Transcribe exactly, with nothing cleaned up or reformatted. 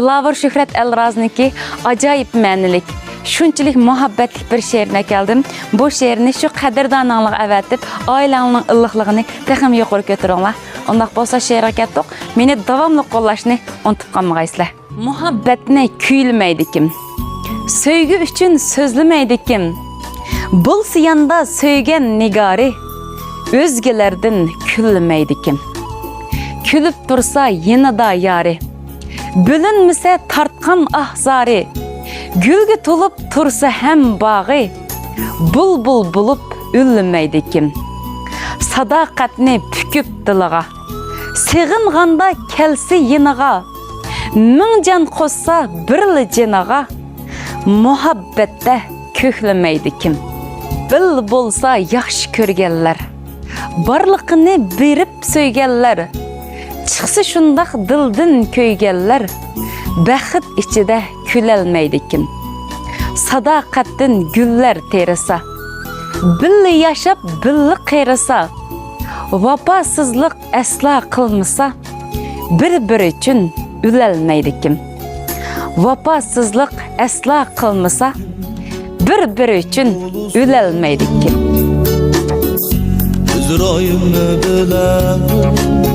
دىلاۋۇر شۆھرەت ئەلرازنىڭكى ئاجايىپ مەنىلىك، شۇنچىلىك مۇھەببەتلىك بىر شېئىرىنى ئەكەلدىم. بۇ شېئىرنى شۇ قەدىردانىڭلارغا ئەۋەتىپ، ئائىلەڭلارنىڭ ئىللىقلىقىنى تېخىمۇ يۇقىرى كۆتۈرۈڭلار. ئۇنداق بولسا شېئىرغا كەتتۇق. مېنى داۋاملىق قوللاشنى ئۇنتۇپ قالمىغايسىلەر. مۇھەببەتنى كۈيلىمەيدىكىم، سۆيگۈ ئۈچۈن سۆزلىمەيدىكىم. بولسا ياندا سۆيگەن نىگارى، ئۆزگىلەردىن كۈنلىمەيدىكىم. كۈلۈپ تۇرسا يېنىدا يارى، بۆلۈنمىسە تارتقان ئاھ زارى. گۈلگە تولۇپ تۇرسا ھەم باغى، بۇلبۇل بولۇپ ئۈنلىمەيدىكىم. ساداقەتنى پۈكۈپ دىلىغا، سېغىنغاندا كەلسە يېنىغا، مىڭ جان قوشسا بىرلا جېنىغا، مۇھەببەتتە كۆكلىمەيدىكىم. بىللە بولسا ياخشى كۆرگەنلەر، بارلىقىنى بېرىپ سۆيگەنلەر، چىقسا شۇنداق دىلدىن كۆيگەنلەر، بەخت ئىچىدە كۈلەلمەيدىكىم. ساداقەتتىن گۈللەر تېرىسا، بىللە ياشاپ بىللە قېرىسا، ۋاپاسىزلىق ئەسلا قىلمىسا، بىر-بىرى ئۈچۈن ئۆلەلمەيدىكىم. ۋاپاسىزلىق ئەسلا قىلمىسا، بىر-بىرى ئۈچۈن ئۆلەلمەيدىكىم. ئۆز رايىمنى بىلەم،